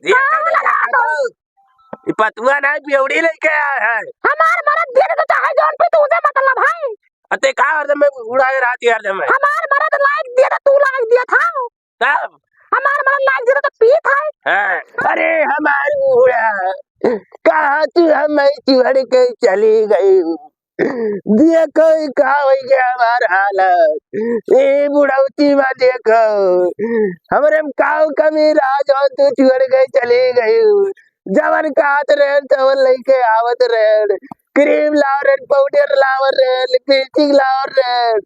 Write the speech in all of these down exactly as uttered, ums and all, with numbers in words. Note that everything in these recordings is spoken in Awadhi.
ये का का बोला रहा तू? ये पतुआ ना, बेवड़ी लेके आया है। हमार मरद दे दे तो चाहे जौन पे, तुझे मतलब है। अते का हरदम में उड़ाए रहती है हरदम में? हमार मरद लाइक दिया था, तू लाइक दिया था। तब? हमार मरद लाइक दिया था तो पीत है। हाँ। अरे हमार बूढ़ा, कहाँ तू हमें छोड़ के चली गई? देखो ई का होइ गया हमार हालत। ए बुढ़ौती मा देखो, हमरे में काऊ कमी रहा जौन तू छोड़ के चली गई? जवन कहत रहेन तवन लइके आवत रहेन, क्रीम लावत रहेन, पाउडर लावत रहेन, लिपस्टिक लावत रहेन,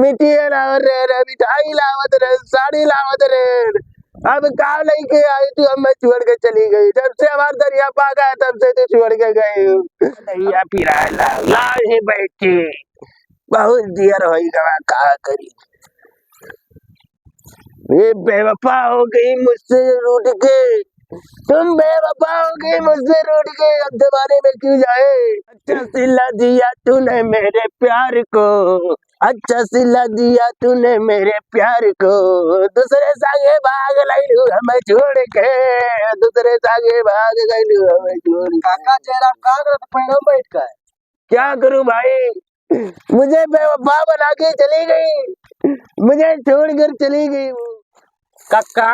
मिट्टिया लावत रहेन, मिठाई लावत रहेन, साड़ी लावत रहेन। अब का लइके आई तू, हमें छोड़ के चली गई। जब से हमार दरिया पाका है, तब से तू छोड़ के गई। दरिया पिराए ला, लाज है बैठ के। बहुत देर होई गवा, का करी। ये बेवफा हो गई मुझसे रूठ के, तुम बेवफा हो गई मुझसे रूठ के, अब जमाने में क्यों जाए? अच्छा सिला दिया तूने मेरे प्यार को, अच्छा सिला दिया तूने मेरे प्यार को, दूसरे संगे भाग गइलू हमें छोड़ के, दूसरे संगे भाग गइलू हमें छोड़ के। काका जयराम का करत पैरों में बैठ के? क्या करूं भाई, मुझे बेवफा बना के चली गई, मुझे छोड़कर चली गई वो। कक्का,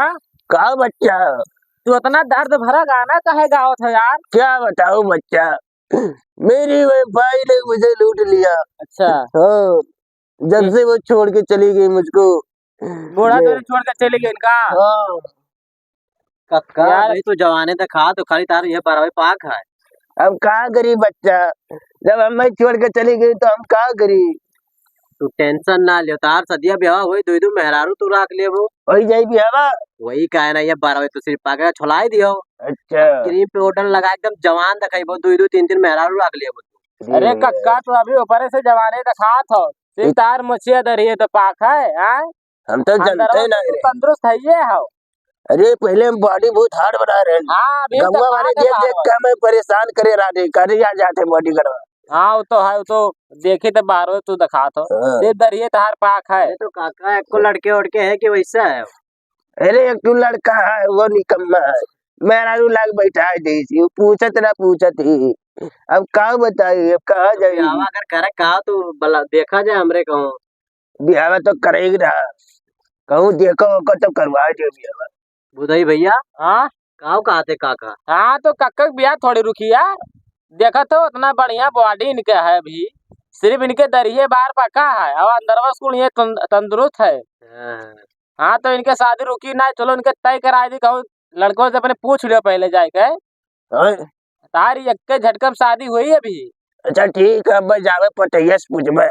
का बच्चा? तू इतना दर्द भरा गाना काहे गावत हो यार? क्या बताऊं बच्चा, मेरी बेवफाई ने मुझे लूट लिया। अच्छा। हाँ, जब से वो छोड़ के चली गई मुझको। बूढ़ा ये तोरे छोड़ के चली गई इनका? हाँ। कक्का, यार। अभी तो जवाने देखा, तो खाली तार ये बरवे पाक है। अब का करी बच्चा, जब हमें छोड़ के चली गई तो हम का करी? तू tension ना लियो, तार सदिया ब्याह होई, दुई दू मेहरारू तू राख लेबो। होई जाई ब्याहवा। वही काहे ना, ये बरवे तू सिर्फ पाके छोलाई दियो। अच्छा। क्रीम पाउडर लगा एकदम जवान देखाइबो, दुई दू तीन तीन मेहरारू राख लेबो। अरे हम्म। कक्का, तू अभी ऊपरे से जवाने देखात हो, सिर्फ इत- तार मोछिया दरिये तो पाक है, हाँ? हम तो अंदरवा जानते से ना तू रे। तंदुरुस्त है ये हो। अरे पहले हम body बहुत hard बना रहे हैं। हाँ, अभी तो गंगवा वाले hard देख बना देख रहे। के हमें परेशान करे रहते, करे आ जाते bodyguard। हाँ, वो तो है, वो तो देखी तो बाहर तू दिखात हो। हाँ। ये दरिये तहार पाक है। अरे तो काका, एक को लड़के उड़के है कि वैसा है? अरे एक ठो लड़का है, वो निकम्मा है, मेहरारू लाग बैठा है देसी, वो पूछत ना पूछत ही। अब का बताई, अब कहाँ जाई? बियाह अगर करे का तो भला देखा जाए हमरे कहूँ। बियाह तो करे ही रहा, कहूँ देखो ओको तो करवा दे बियाह। बुधई भैया। हाँ? काव कहा थे काका? हाँ, तो काका के बियाह थोड़ी रुकी यार। देखत हो, इतना बढ़िया body इनके है अभी, सिर्फ इनके दरिये बार पका है और अंदरवा से कुल ये तंद-, तंदुरुस्त है। हाँ। हाँ, तो इनके शादी रुकी ना, चलो इनके तय करा दी, कहूँ लड़कों से अपने पूछ लियो पहले जाके। हाँ। तारी एक के झटका में शादी हुई अभी। अच्छा ठीक है, अब जावे पटैया से पूछबे।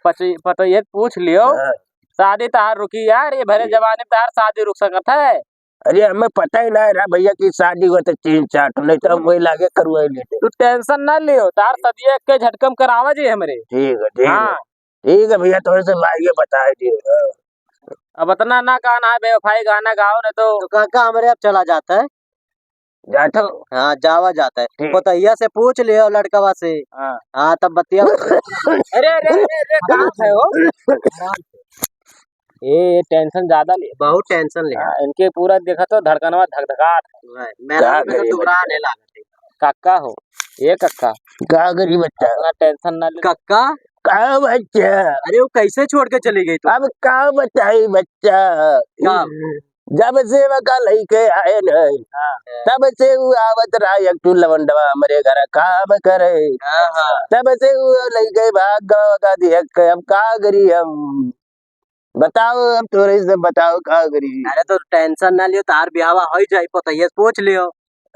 पटै-, पटैया से पूछ लियो। हाँ। शादी तार रुकी यार, ये भरे हम्म। जमाने में तार शादी रुक सकत है? अरे हमें पता ही ना रहा भैया कि शादी हुआ तो तीन चार ठो, नहीं तो हम वही लागे करवाई लेते। तू tension ना लियो, तार सदिया एक के झटका में करावा जी हमरे। ठीक है, ठीक है। हाँ। ठीक है भैया, थोड़े से लाइए बता दिए। हाँ। अब इतना ना गाना है, बेवफाई गाना गाओ, नहीं तो तो काका, हमरे अब चला जाता है। जाता हूँ। हाँ, जावा जाता है। ठीक। पतैया से पूछ लियो लड़कवा से। हाँ। हाँ, तब बतिया। अरे, अरे, अरे, अरे, कहाँ है हो? ए, ये tension ज्यादा ले। बहुत tension ले। हाँ, इनके पूरा देखा तो धड़कनवा धक धकात है। वही, मेरा का भी तो करी दुबरा बच्चा? आने लागत है। काका हो, ए काका। का करी बच्चा? इतना tension ना ले। काका? का बच्चा? अरे वो कैसे छोड़ के चली गई तू? अब का बताई बच्चा? का? जब से वका लइके आए न, हाँ। तब से उ आवत रहा एक ठो लवंडवा हमरे घर काम करे। हाँ, हाँ। तब से उ लइके भाग गवा का दिया के, अब का करी हम? बताओ, अब तोरे से बताओ, का करी? अरे तो tension ना लियो, तार बियाहवा होई जाई, पतैया से पूछ लियो।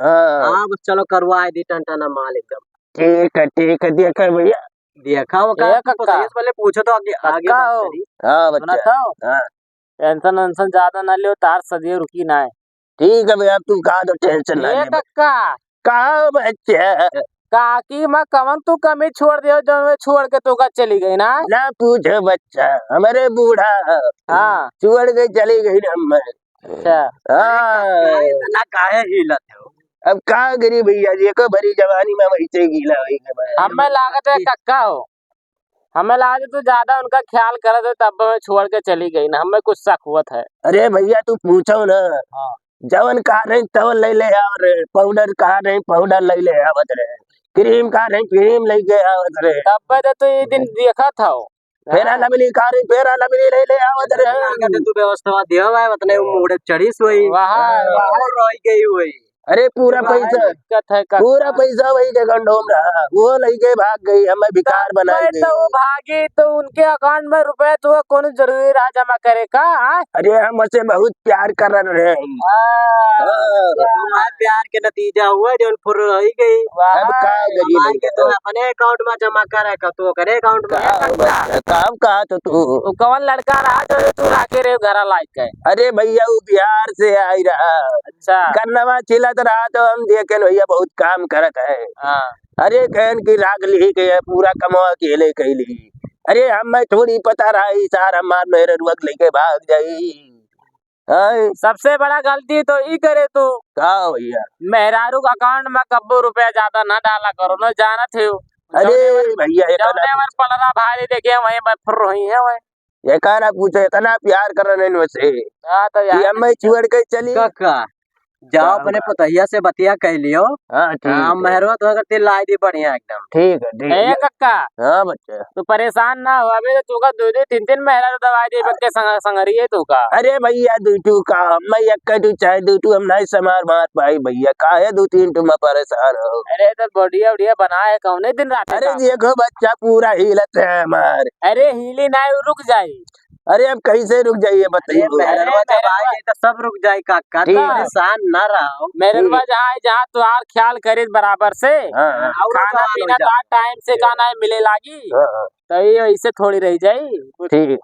हाँ। हाँ, बस चलो करवाए दी टनटना माल एकदम। ठीक है, ठीक है, देखा भैया। देखा वो का ए तू कक्का। पतैया से पहले पूछो तो आगे, आगे कक्का बात हो। करी। हाँ, बच्चा। सुना तो? हाँ। Tension वेंशन ज्यादा ना लियो, तार सदिये रुकी ना है। ठीक है भैया, तू कहा तो tension ना ए ले। कक्का। का बच्चा? काकी माँ कवन तू कमी छोड़ दियो, जौन वे छोड़ के तोका चली गई ना? ना पूछो बच्चा, हमरे बूढ़ा हाँ। छोड़ के चली गई ना हमें। अच्छा। हाँ। अरे काका, इतना काहे हिलत हो? अब का करी भैया, जेको भरी जवानी में वैसे गीला होई गवा। हमें लागत है कक्का हो, हमें लागत है तू ज्यादा उनका ख्याल करत है, तब हमें छोड़ के चली गई ना, हमें कुछ शक होत है। अरे भैया तू पूछो ना, हाँ। जवन कहा रही तवन लइ ले आवत रहे, पाउडर कहा रही पाउडर लइ ले आवत रहे, क्रीम कहा रही क्रीम लइ के आवत रहे। तब तो ये दिन देखत हौ। फेरा लवली कहा रही, फेरा लवली लइ ले आवत रहे। लागत है तू व्यवस्था दिया हुआ है, उतने वो मोड़े चढ़ी सोई। वहाँ, हाँ। वहाँ रह गई हुई। अरे पूरा वहाँ पैसा, दिक्कत है का? पूरा पैसा वही के गंडोम रहा, वो लइके भाग गई, हमें भिखार बनाई गई। तो वो भागी तो उनके अकाउंट में रुपया तो कोनो जरूरी रहा जमा करे का, हाँ? अरे हमसे बहुत प्यार कर रहे हैं। हाँ। हाँ। तुम्हारे प्यार के नतीजा हुआ जो फुर रही गई। वाह। अब का करी हमारे भैया? तो अपने अकाउंट में जमा करे का, तो करे अकाउंट में। का बच्चा, का, का तो तू? वो कौन लड़का रहा जो तू राखे रहे घरा लायक है? अरे भैया, वो बिहार से आई रहा। अच्छा। गन्नवा छिलत रहा तो हम देखे भैया बहुत काम करत है। हाँ। अरे कहन की राख ली के पूरा कमवा अकेले कैली। अरे हमें थोड़ी पता रहा ई सार हमार मेहररुआ के लेके भाग जाई। हाँ। सबसे बड़ा गलती तो ई करे तू। का भैया? मेहरारू के अकाउंट में कब्बो रुपया ज्यादा ना डाला करो, ना जानत हो। अरे जौने वर-, भैया, ये जौने तो वर पलरा भारी देखे वहीं पर फुर रही है वहीं। ये का ना पूछे, इतना प्यार कर रहे हैं वैसे। हाँ, तो यार। ये हमें छोड़ के चली। काका, जाओ का अपने बा? पतोहिया से बतिया कह लियो। हाँ, ठीक हाँ, है। मेहरवा तो अगर तेल लाई दी बढ़िया एकदम। ठीक है, ठीक ए है। कक्का। हाँ, बच्चा। तू परेशान ना हो, अबे तो तू का दो दो तीन तीन मेहरा तो दवाई दे बच्चे संग-, संगरी है तू का। अरे भैया, दू टू का, मैं एक का दू चाहे दू टू हम नहीं समार मार पाई भैया, काहे दू तीन टू में परेशान हो? अरे तो बढ़िया बढ़िया बना है, कौने दिन रात अरे काम? देखो बच्चा पूरा हिलत है हमार। अरे हिली नहीं, रुक जाई। अरे अब कैसे रुक जाइए बताइए अरे भैया। मेहरवा जब आ जाए तो सब रुक जाए काका, ठीक। परेशान ना रहो। मेहरवा ठीक। जहाँ है, जहाँ तुहार ख्याल करे बराबर से, हाँ, हाँ। और खाना खाना पीना हो जाए। तुहार टाइम से खाना है मिले लागी, हाँ, हाँ। तो ये ऐसे थोड़ी रह जाई। ठीक,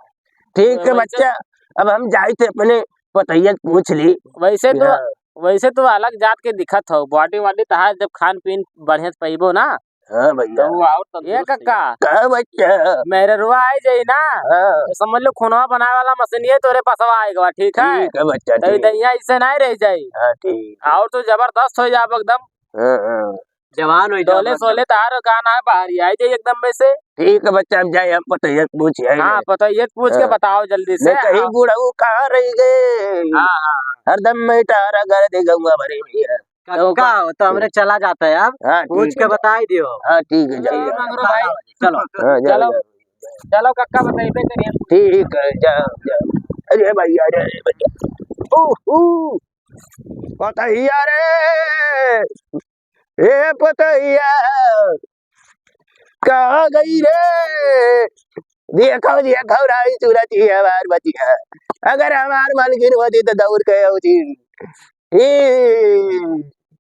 ठीक तो है वैसे बच्चा, अब हम जाए थे अपने पतैया पूछ ली। वैसे तो, हाँ। वैसे तो अलग जात के दिखत हो, बॉडी वॉडी तहार जब खान पीन बढ़िया से पइबो ना, हाँ भैया। तो वो और तंदुरुस्त ये कक्का। का बच्चा? मेहररुआ आई जाई ना, हाँ। तो समझ लो खुनवा बनाए वाला मशीन ये तोरे पसवा आएगा, ठीक है? ठीक है बच्चा, तो ठीक। दहिया ऐसे नहीं रह जाई। हाँ, ठीक। और तो जबरदस्त हो जाब एकदम। हाँ, हाँ। जवान हो जाब डोले एकदम। सोले तार गाना है, बाहर ही आई जाई एकदम में से। ठीक है बच्चा, हम जाए, हम पतैया पूछ आई हाँ, जाए। पतैया पूछ के हाँ। बताओ जल्दी से। मैं कहीं हाँ। बूढ़ऊ कहाँ रह गए? हाँ, हाँ। हरदम मैं टारा कर दे गऊंगा भरे भैया। तो कक्का, का? वो तो हमरे चला जाता है अब। हाँ, पूछ ठीक के है। बताई दियो। हाँ, ठीक है, जाओ, चलो, जाओ। मंगरू भाई। चलो। हाँ, जाओ, चलो। जाओ। चलो कक्का, बताइबे करिए। ठीक है, जाओ, जाओ। अरे भैया, अरे भैया। ओह, ओह। पतैया रे, ए पतैया, कहाँ गई रे? देखो, देखो, राई सूरत ही हमार बतिया। अगर हमार मलकिन होती तो दौड़ के होती। ए,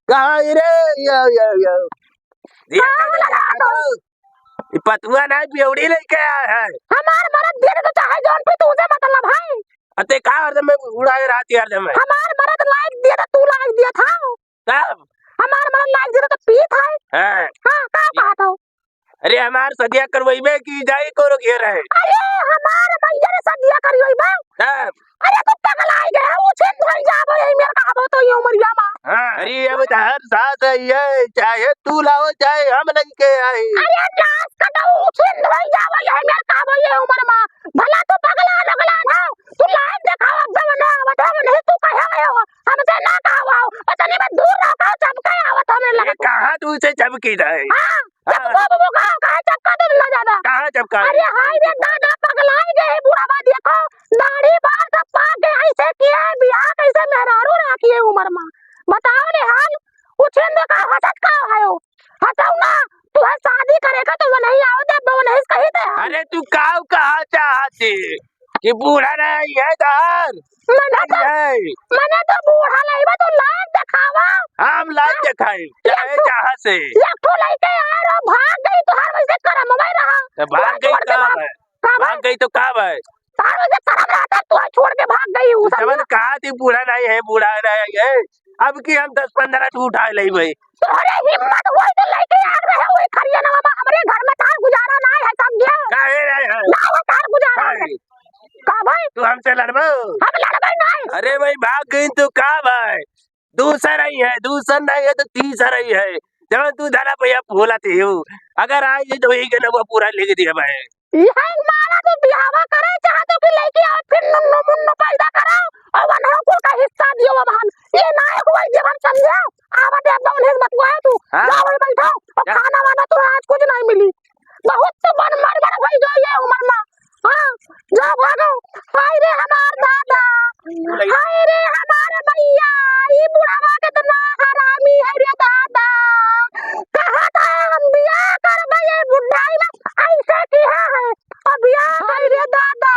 कहाँ गई रे? यो, यो, यो। देखो, देखो, देखो। ई पतुआ ना बेवड़ी लेके आया है। हमार मरद दे दे तो चाहे जौन पे तुझे मतलब है। अते का हरदम में उड़ाए रहती हरदम में। हमार मरद लाइक दिया था, तू लाइक दिया था। तब? हमार मरद लाइक दिया था तो पीत है। हाँ। हाँ, का कहा था? अरे हमार सदिया करवइबे की जाई कोनो घेर है। अरे हमार भैया रे सदिया करवइबे। तब? अरे तू पगलाइ गए, उछिन धोइ जाबो, यही मेर कहबो तो ये उमरिया मा। हाँ, अरे अब तहर सास है ये, चाहे तू लाओ, चाहे हम लेके आए। अरे नास कटो, उछिन धोइ जाबो, यही मेर कहबो ये उमर मा। भला तू पगला लगला ना, तू लाइव देखाओ, अब जब ना आवत हो, नहीं तू कहे हो, हमसे ना कहवाओ, पता नहीं मैं दूर रहो, कहाँ चमके आवत हमें ये लगत। कहाँ तू से चमकी रहे? हाँ, हाँ। चमको बबू, कहाँ, कहाँ चमका तुम ना ज्यादा? कहाँ चमका? अरे हाय रे दादा, पगलाइ गए बुढ़ावा, देखो, दाढ़ी बाल सब पाक गए, ऐसे किए, बियाह कैसे मेहरारू रहा किए उमर मा? बताओ ने हाल, उछिन दे का हंसत का है हो? हटाओ ना, तू है शादी करे का तो वो नहीं आओ दे, वो नहीं कही दे। अरे तू काव कहा चाहती कि बूढ़ा नहीं है दार? मने तो, नहीं है। मने तो बूढ़ा नहीं बा, तू लाइव देखावा। हम लाइव हाँ? देखाई, चाहे एक ठो, जहाँ से। एक ठो लइके आए रहो, भाग गई, तोहार वैसे करम में रहा। तो भाग गई छोड़ के कहाँ भाग, है? का भाग भाई? गई तो का भाई? तारो से करम रहता, तू छोड़ के भाग गई, उ जवन समझा? कहा थी बूढ़ा नहीं है, बूढ़ा नहीं है, अब की हम दस पन्द्रह ठो उठा ले भाई। तोहरे हिम्मत होई तो लेके आ रहे हो, ए खरिया नवा में, हमरे घर में तार गुजारा ना है, समझे? काहे रहे है? ना है तार गुजारा है। काहे? का भाई? तू हमसे लड़बो? हम लड़बे नहीं। अरे भाई, भाग गई तो का भाई? दूसर आई है, दूसर नहीं है तो तीसर आई है। जब तू धरा भैया भोला थे हो, अगर आई जी तो यही के नवा पूरा लिख दिया भाई। यही मारा तू बिहावा करे चाहतो कि लेके आओ, फिर नुन्नू मुन्नू पैदा करो और वनहो कुल का हिस्सा दियो अब हम। ये हाँ। जाओ, वहीं बैठो। अब जा। खाना वाना तो आज कुछ नहीं मिली। बहुत तो मन मर मर होई गई है उमर मा। हाँ, जाओ भागो। हाय रे हमार दादा, हाय रे हमार मैया, ई बुढ़वा कितना हरामी है रे दादा। कहा था हम बियाह करबे ये बुढ़ाई मा, ऐसे किहा है। अब बियाह, हाय रे दादा,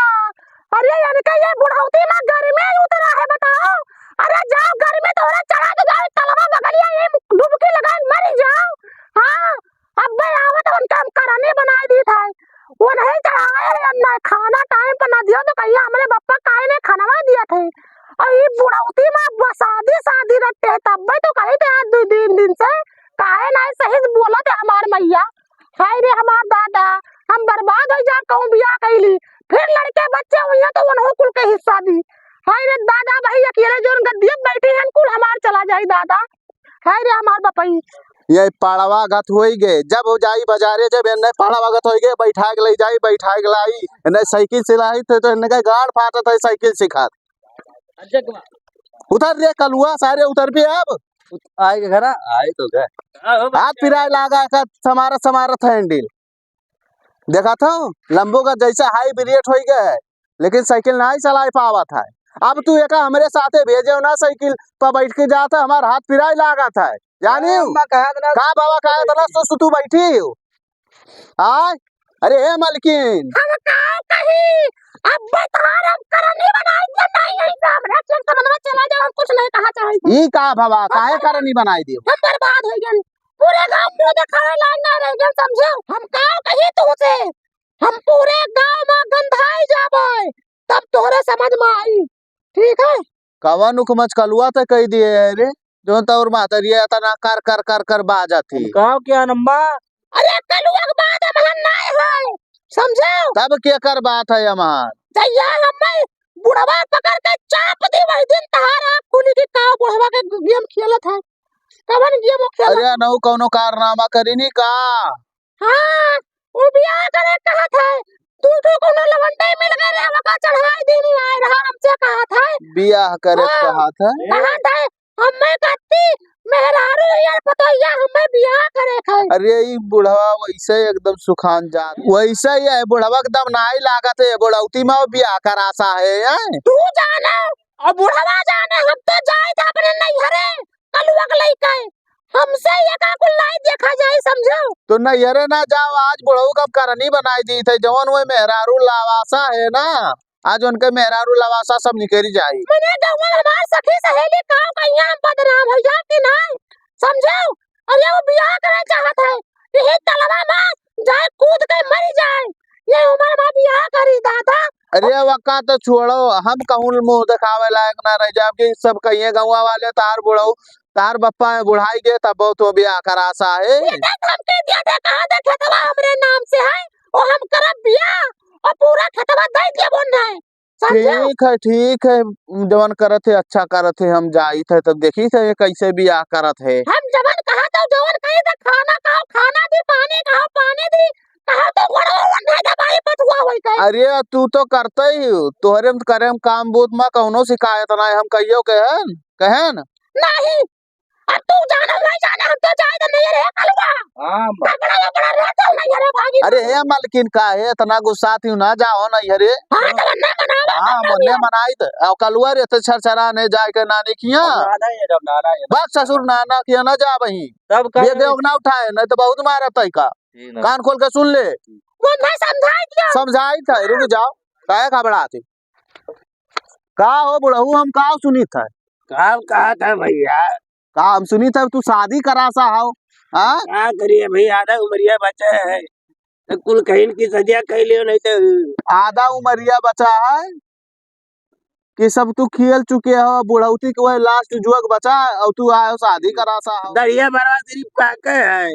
अरे इनका ये बुढ़ौती मा गर्मी उतरा है बताओ। अरे जाओ गर्मी तो उन्हें चढ़ा के जाओ, तलवा बगलिया ये डुबकी लगा के मरी जाओ। हाँ, अब्बे आवत उनका हम करनी बनाई दी था। वो नहीं चढ़ावे है, ना खाना टाइम पर ना दियो तो कहिया हमरे बप्पा काहे नहीं खनवा दिया थे। और ये बुढ़ौती मा बस शादी शादी रट्टे तब्बे तो कही थे आज दो तीन दिन से काहे नहीं सही से बोला थे हमार मैया। हाय रे हमार दादा, हम बर्बाद हो जा कहूँ बियाह कैली, फिर लड़के बच्चे हुई तो उन्हों कुल के हिस्सा दी। हाय रे दादा, वही अकेले जोन गद्दियत बैठी हैं कुल हमार चला जाई दादा। हाय रे हमार बपई। ये पाड़वा गत होई गे, जब हो जाई बाजारे, जब एन्ने पाड़वा गत होई गे, बैठा के ले जाई, बैठा के लाई, एन्ने साइकिल सिलाई थे तो एन्ने के गाड़ फाटत है साइकिल सिखात। उतर रे कलुआ, सारे उतर भी अब। उत-, आए के घरा? आए तो गए। हाँ, हो हाथ पिराए लागा का समारत समारत है हैंडल। देखा था, लंबो का जैसे हाई ब्रेक होई गए है, लेकिन साइकिल नहीं चलाए पावत है। अब तू एका हमरे साथे भेजे ना, साइकिल पर बैठ के जात है, हमार हाथ पिराए लागत है, जानी? अम्मा कहा था ना, का बाबा कहा था ना, सु, सु, तू बैठी हो। आय, अरे ए मलकिन। हम का कही, अब बेकार हम करनी बनाई के नहीं है, हमरा के समझ में चला जाओ, हम कुछ नहीं कहा चाहते। ई का बाबा, काहे करनी बनाई दियो? हम बर्बाद हो गए, पूरे गांव में देखावे लायक ना रह गए, समझे? हम का कही तुमसे, हम पूरे गांव में गंधाई जाबे, तब तोहरे समझ में आई, ठीक है? कवन उखमच कलुआ ते कह दिए है रे, जो तोर महतरिया इतना कर कर कर कर बाजत ही। हम गाँव के अनम्मा। अरे कलुआ के बात अमहन नाय है, समझो? तब के कर बात है अमहन? जहिया हमें बुढ़वा पकड़ के चाप दी, वही दिन तहार आँख खुली कि का बुढ़वा के गेम खेलत है, कवन गेम वो खेलत अरे है? अनहु कौनो कारनामा करी नी का? हाँ, वो बियाह करे कहत है। दू ठो कोनो लवंडे मिल गए रहे, वका चढ़ाई दीनी आए रहा, हमसे कहत है। बियाह करे हाँ, कहत है। कहत है, हमें कहती, मेहरारू यार पतोहिया, हमें बियाह करे है। अरे, ई बुढ़वा वैसे एकदम सुखान जात। वैसे ही है, बुढ़वा एकदम नाई लागत है, बुढ़ौती में बियाह करासा है, हैं? तू जाना, और बुढ़वा जाने, हम तो जाइत है अपने नैहरे, कलुआ के लइके। हमसे ये का कुल नाई देखा जाई, समझो? तो नैहरे ना जाओ, आज बुढ़ऊ का करनी बनाई दी थे, जवन वो मेहरारू लावासा है ना, आज उनके मेहरारू लावासा सब निकल जाई। मने गौवा हमार सखी सहेली का कहिया हम बदनाम हो जाए कि नाई, समझो? और ये वो बियाह करे चाहत है, यही तलवा में जाए कूद के मरी जाए, ये उम्र में बियाह करी दादा। अरे वका तो छोड़ो, हम कहूँ मुँह देखावे लायक ना रह जाब कि सब कहिए गौवा वाले तार बुढ़ऊ, तार बप्पा है बुढ़ाई गे तब बहुत वो बियाह करासा है। ये देख हमके दिया दे, कहा दे खेतवा हमरे नाम से है, वो हम करब बियाह, और पूरा खेतवा दे दिए बोल रहे। समझो? ठीक है, ठीक है, जवन करत है, अच्छा करत है, हम जाइत है, तब देखी थे, ये कैसे बियाह करत है। हम जवन कहा तो, जवन कहे तो, खाना कहो, खाना दी, पानी कहो, पानी दी, कहो तो, बड़ो वन है, जब आई बथुआ होई कहे। अरे, तू तो करते ही हो, तोहरे में करे हम काम बूत में कौनो शिकायत ना है, हम कहियो कहन, कहन? नहीं, अब तू जानो नहीं जाने, हम तो जाए तो नहीं रे कलुआ। हाँ, माँ। कपड़ा वपड़ा रहता नहीं रे भागी। अरे हे मलकिन, काहे इतना गुस्सा थी ना, जाओ नहीं रे। हाँ, तो मन्ने मनावा, हाँ, मन्ने मनाई तो। और कलुआ रे तो छरछरा ने जाए के नानी किया। अब नाना ये, अब नाना ये। बस ससुर नाना किया ना जा वहीं। तब का ये देख ना उठाए, नहीं तो बहुत मारा तय का। जी ना। कान खोल के सुन ले। वो मैं समझाई दिया। समझाई था, रुक जाओ। काहे घबराते? का हो बुढ़ऊ, हम का सुनी था? का कहा था भैया? का हम सुनी था तू शादी करासा हो? हाँ? का करिए भैया, आधा उमरिया बचा है, तो कुल कहीं की सदिया कह लियो, नहीं तो आधा उमरिया बचा है कि सब तू खेल चुके हो, बुढ़ौती के वही लास्ट जुअक बचा है, और तू आयो शादी करासा हो। दरिया बरवा सिर्फ पाके है,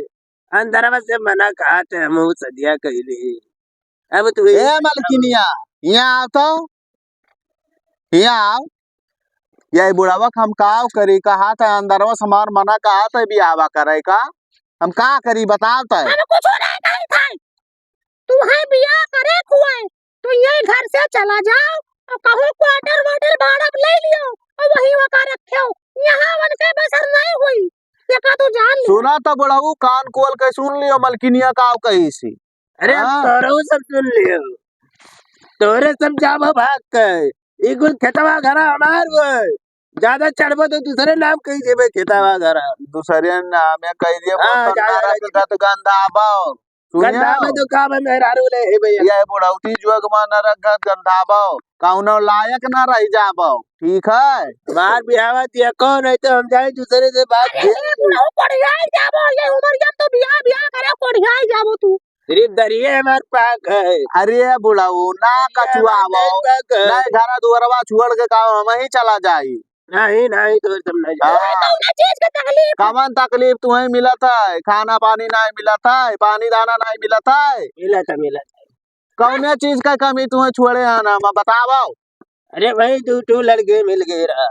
अंदरवा से मना कहा थे, हम सदिया कह ली। अब तू ए मलकिनिया, यहाँ आओ तो, यहाँ आओ। ये बुढ़ावा के हम का करी, कहा था अंदरवा से हमार मना कहा था बियाहवा करे का, हम का करी बताओ तो। हम कुछ नहीं कही था, तू है बियाह करे कुआए, तू यही घर से चला जाओ और कहूँ क्वार्टर वार्टर भाड़ा पे ले लियो और वही वका रखो, यहाँ उनके बसर नहीं हुई। तेका तू जान ले। सुना त बुढ़ऊ, कान खोल के सुन लियो, मलकिनिया काव कहिस ही। अरे, हाँ। तोरो सब सुन लियो, तोरे सब जाबो भाग के। ई कुल खेतवा घरा हमार होय, ज्यादा चढ़बो तो दूसरे नाम कहि देबे खेतवा घरा। दूसरे नाम कहि देबो हाँ, तो जा, जा, नरक जा। गत गंधाबो। सुनियो। गंधाबो तो का बा, मेहरारू ले हे भैया। ये बुढ़ौती जोग मा नरक गत गंधाबो, कौनो लायक ना रह जाबो, ठीक है? बार बिहावा दिया कौन है तो हम जाए दूसरे से बात अरे, ये बुढ़ऊ कोढ़ियाई जाबो, ये उमरिया तो बियाह, बियाह करे कोढ़ियाई जाबो तू। सिर्फ दरिये हमार पाक है। अरे बुढ़ऊ, ना दरिये हमार कछुआवो, पाक है। ना घरा दुअरवा छोड़ के का हम ही चला जाई। नहीं, नहीं, तो तुम नहीं हाँ। जाओ। कौनो चीज के तकलीफ? कवन तकलीफ तुहैं मिलत है? खाना पानी नाहीं मिलत है, पानी दाना नाहीं मिलत है। मिलत है, मिलत है। कौने चीज का कमी तुहैं छोड़े है ना, मैं बतावो। अरे भाई, दू ठो लड़के मिल गए रहा।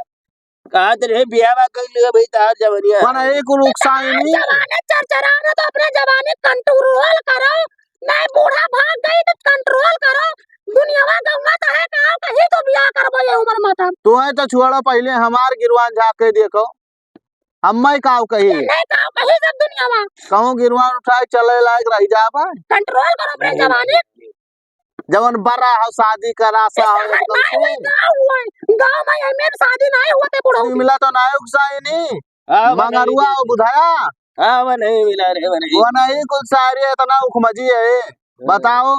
कहत रहे, "बियाह कर लियो भाई, तार जवनिया।" मने एक रुख साइनी। जवानी चरचरा रहा तो अपने जवानी control करो, नहीं बूढ़ा भाग गई तो control करो। दुनियावा गौवा तो है, कहाँ कहीं तो बियाह करबो ये उम्र में तब। तुहैं तो छोड़ो, पहिले हमार गिरवान झाँक के देखो, हम्मै काव कही। ये नहीं काव कही सब दुनियावा। कहूँ गिरवान उठाए चले लायक रह जाबा। Control करो अपने जवानी। जवन बड़ा हो, शादी करासा हो, एकदम से। गाँव हुआ, गाँव में एमे शादी नहीं होते बुढ़ऊ। मिला तो नायक साइनी। हाँ, मंगरुआ हो बुधाया। हाँ, वो नहीं मिला रे, वो नहीं। वो नहीं, कुल सारी इतना उखमजी है। हाँ। बताओ,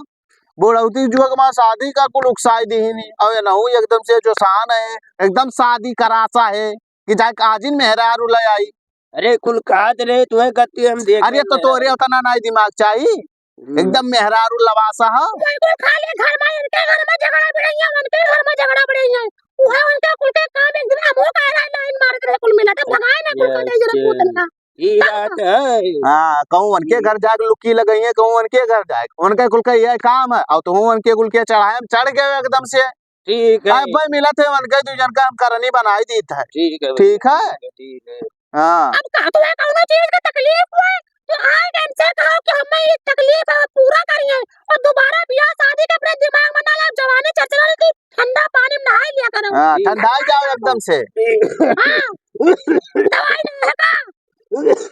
बुढ़ौती जुग मा शादी का कुल उकसाई दीहिनी। अउ एनहू एकदम से जो शान है, एकदम शादी करासा है कि जाके आजिन मेहरारू ले आई। अरे, कुल कहत रहे, तुहे गति हम देख अरे, तो तोरे उतना नाई दिमाग चाही। हम्म। एकदम मेहरारू लवासा ह। कोई, कोई खाली घर में, इनके घर में झगड़ा बढ़इया, उनके घर में झगड़ा बढ़इया। उहे उनके कुल के काम एक दिन हमहू का रहा लाइन मारत रहे कुल मिला के, भगाए ना कुल के ले जरा पूतन का। ई बात है। हाँ, कहूँ उनके घर जाके लुकी लगइया, कहूँ उनके घर जाके। उनके कुल के ये काम है, अउ तुहूँ उनके कुल के चढ़ाए में चढ़ गए एकदम से। ठीक है। अब भाई मिलत है, उनके दू जन का हम करनी बनाई दीत है। ठीक है भैया, ठीक है? ठीक है, ठीक है। हाँ। अब का तुहे कौनो चीज का तकलीफ हुआ है, तो आए के इनसे कहो कि हमें ये तकलीफ है, पूरा करिए। और दोबारा बियाह शादी के अपने दिमाग में ना लाओ, जवानी चरचरा रही, ठंडा पानी में नहाई लिया करो। हाँ, ठीक है। ठंडा ही जाओ एकदम से। हाँ। दवाई नहीं है का?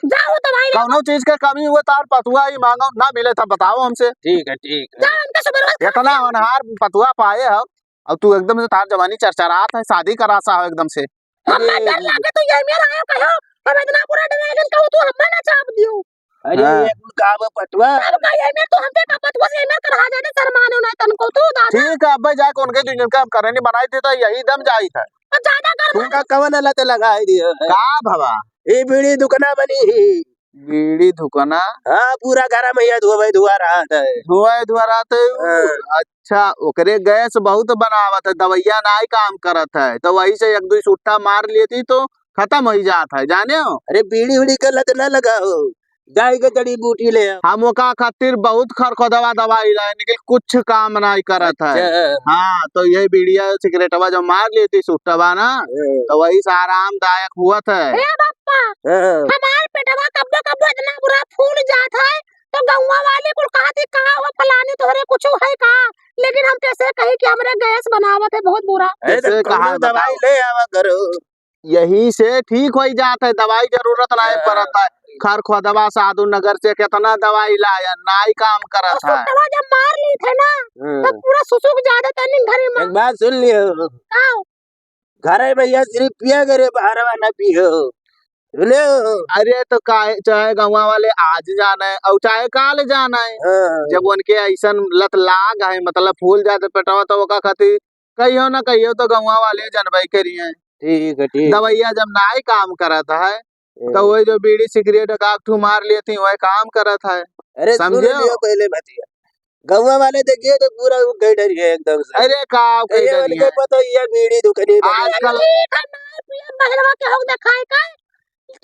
जाओ दवाई लाओ। कौनो चीज के कमी हुए, तार पतुआ ही मांगो, ना मिले तब बताओ हमसे। ठीक है, ठीक है। जाओ उनका सुबह रोज इतना होनहार पतुआ पाए हो, अब तू एकदम से तार जवानी चरचरात है, शादी करासा हो एकदम से। हमें अरे। डर लागे तू ये मेरा आयो कहो, हम इतना बुरा डराएगन कहो तू हमें ना चाप दियो। अरे हाँ। ये कुल का बा पतुआ? अब का ये मेर तू हमसे का पतुआ से ये मेर कर हाजा दे शर्मानो ना तनको तू दादा। ठीक है, अब जाके उनके दू जन का हम करनी बनाई देता, यही दम जाई था। और ज्यादा कर तू का कवन लत लगाई दियो है? का भवा? ये बीड़ी दुकाना बनी ही। बीड़ी धुकना? हाँ, पूरा गरम है, धुआं धुआं रहत है। धुआं धुआं रहत है। हाँ। अच्छा, ओकरे गैस बहुत बनावत है, दवाइया नाई काम करत है, तो वही से एक दो सुट्टा मार लेती तो खतम होइ जात है, जाने हो? अरे, बीड़ी उड़ी के लत ना लगाओ, जाए के जड़ी बूटी ले आओ। हम ओका खातिर बहुत खरखोदवा दवाई लाए, लेकिन कुछ काम नाई करत है। अच्छा। हाँ, तो ये बीड़िया सिगरेटवा जो मार लेती सुट्टवा ना, हाँ। तो वही से आरामदायक हुआ था। ए बाप्पा, हाँ। हमार पेटवा कब्बो कब्बो इतना बुरा फूल जात है, तो गौवा वाले कुल कहत ही, "का हो फलानी, तोहरे कुछ है का?" लेकिन हम कैसे कही कि हमरे गैस बनावत है बहुत बुरा। अरे, तो कैसे कौनो कहा, दवाई बताओ। ले आवा करो। यही से ठीक होइ जात है, दवाई जरूरत नाई हाँ। पड़त है। खरखोदवा साधु नगर से कितना दवाई लाया, नाई काम करत है। सुट्टवा जब मार ली थे ना, हाँ। तो पूरा सुसुक जात है तनी घरी में। एक बात सुन लियो। का? घरे में ये सिर्फ पिया करे, बाहरवा ना पियो। सुने हो? अरे तो काहे, चाहे गौवा वाले आज जाने और चाहे काल जाने, हाँ। जब उनके ऐसन लत लाग है, मतलब फूल जात पेटवा, तो ओका खातिर कहियो ना कहियो तो गौवा वाले जनबे करिए। ठीक है, ठीक। दवाइया जब नाई काम करत है, तो हम्म। वही जो बीड़ी सिगरेट एक आध ठू मार लेती, वही काम करत है। अरे, सुन समझे हो? लियो पहले बतिया। गौवा वाले देखिए तो पूरा वो गई डर गए एकदम से। अरे, का कहीं कहीं डर उनके गए? पता ही है, बीड़ी दुकानी में। आजकल ये खाना पिए, बहरवा के हो दिखाए का?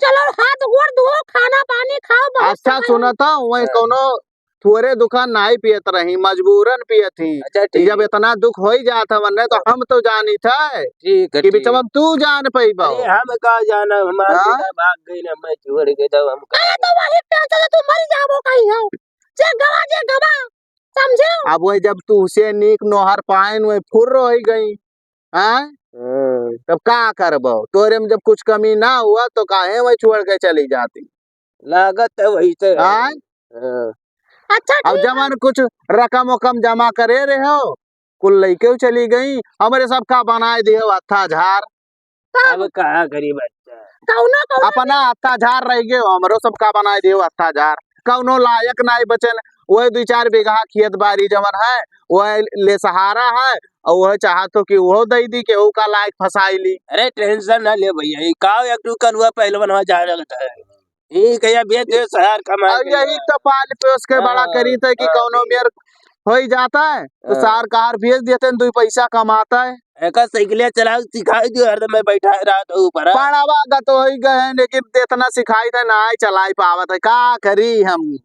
चलो, हाथ गोड़ धो, खाना पानी खाओ, बहुत अच्छा, समय सुना था, वही हाँ। कोनो थोरे दुकान नाई पियत रही, मजबूरन पियत ही। अच्छा, ठीक। जब इतना दुख हो ही जात है, वरना तो हम तो जानी था ठीक है, कि ठीक। बिचवा में तू जान पइबो। अरे, हम का जाना, हमार हाँ? बेटा भाग गई ना, मैं छोड़ के तब हम का अरे, तो वही टेंशन है, तू मर जाबो कहीं हो। जे गवा, जे गवा, समझो? अब वही जब तू से नीक नोहर पाइन, वही फुर्र हो गई। हाँ? हाँ। तब का करबो? तोरे में जब कुछ कमी ना हुआ तो काहे वही छोड़ के चली जाती? लागत है वही से है। आय? हाँ। अच्छा, अब ठीक है। जवन कुछ रकम वकम जमा करे रहे हो, कुल लइके चली गई। हमरे सबका बनाए दियो हत्था झार। अब का करी बच्चा? कौनो, कौनो अपना हत्था झार रह गयो, हमरो सबका बनाए दियो हत्था झार। कौनो लायक नाई बचन, वह दुई चार बीघा खेत बारी जवन है, वह ले सहारा है, और वह चाहत हो कि वो दे दी, केहू का लायक फंसाई ली। अरे tension ना ले भैया, ये का एक ठो कलुआ पहलवान वहाँ जा रहा है, ये कहिया बेच दे शहर कमाए और के यही लिए। तो पाल पोस के बड़ा हाँ, करी थे कि हाँ, कौनो ठीक। मेर होई जाता है, तो हाँ। सार कार भेज देते हैं, दुई पैसा कमाता है। एका साइकिलिया चलाओ, सिखाई दियो, हरदम मैं बैठा है रात ऊपर, हाँ। पड़वा गत होई गए हैं, लेकिन इतना सिखाई थे ना, चलाई पावत है, का करी हम?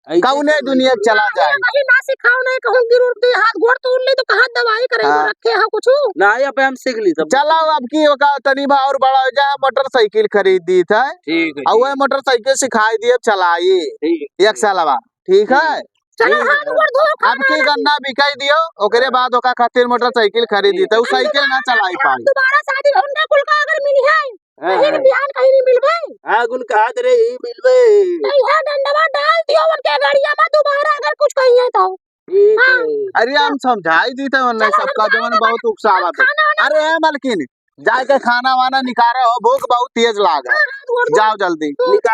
ऐसे कौने तो दुनिया के चला जाए? वही ना सिखाओ, नहीं कहूँ गिर उड़ के हाथ गोड़ तोड़ ले तो कहाँ दवाई करे हाँ। रखे हो कुछ? ना, ये अब हम सीख ली सब। चलो, अब की ओका तनी बा और बड़ा हो जाए, मोटरसाइकिल खरीद दी था। ठीक है, और ठीक। वह मोटरसाइकिल सिखाई दिए, चलाई। ठीक है, एक ठीक। साल बाद, ठीक है? ठीक। चलो, ठीक है। हाथ गोड़ धो, अब की खाना गन्ना बिकाई दियो, ओकरे हाँ। बाद ओका खातिर मोटरसाइकिल खरीद ठीक दी था। है। उ साइकिल ना चलाई पाई। दोबारा शादी होने कुल का अगर मिली है, हाँ, कहीं हाँ। बिहान कहीं नहीं मिलबे। हाँ, गुन कहा दे रे, ई मिलबे। तो यह डंडवा डाल दियो उनके गड़िया में, दोबारा अगर कुछ कहिए तो। ठीक हाँ। है। अरे, हम समझाई दी थे उन्हें चलो, हम सबका, जाए जवन ना, बहुत उकसावा अब था। खाना वाना अरे, ए मलकिन, जाके खाना वाना निकालो, भूख बहुत तेज लाग है। हाँ, हाँ, गोड़ धो। जाओ जल्दी। निकाल।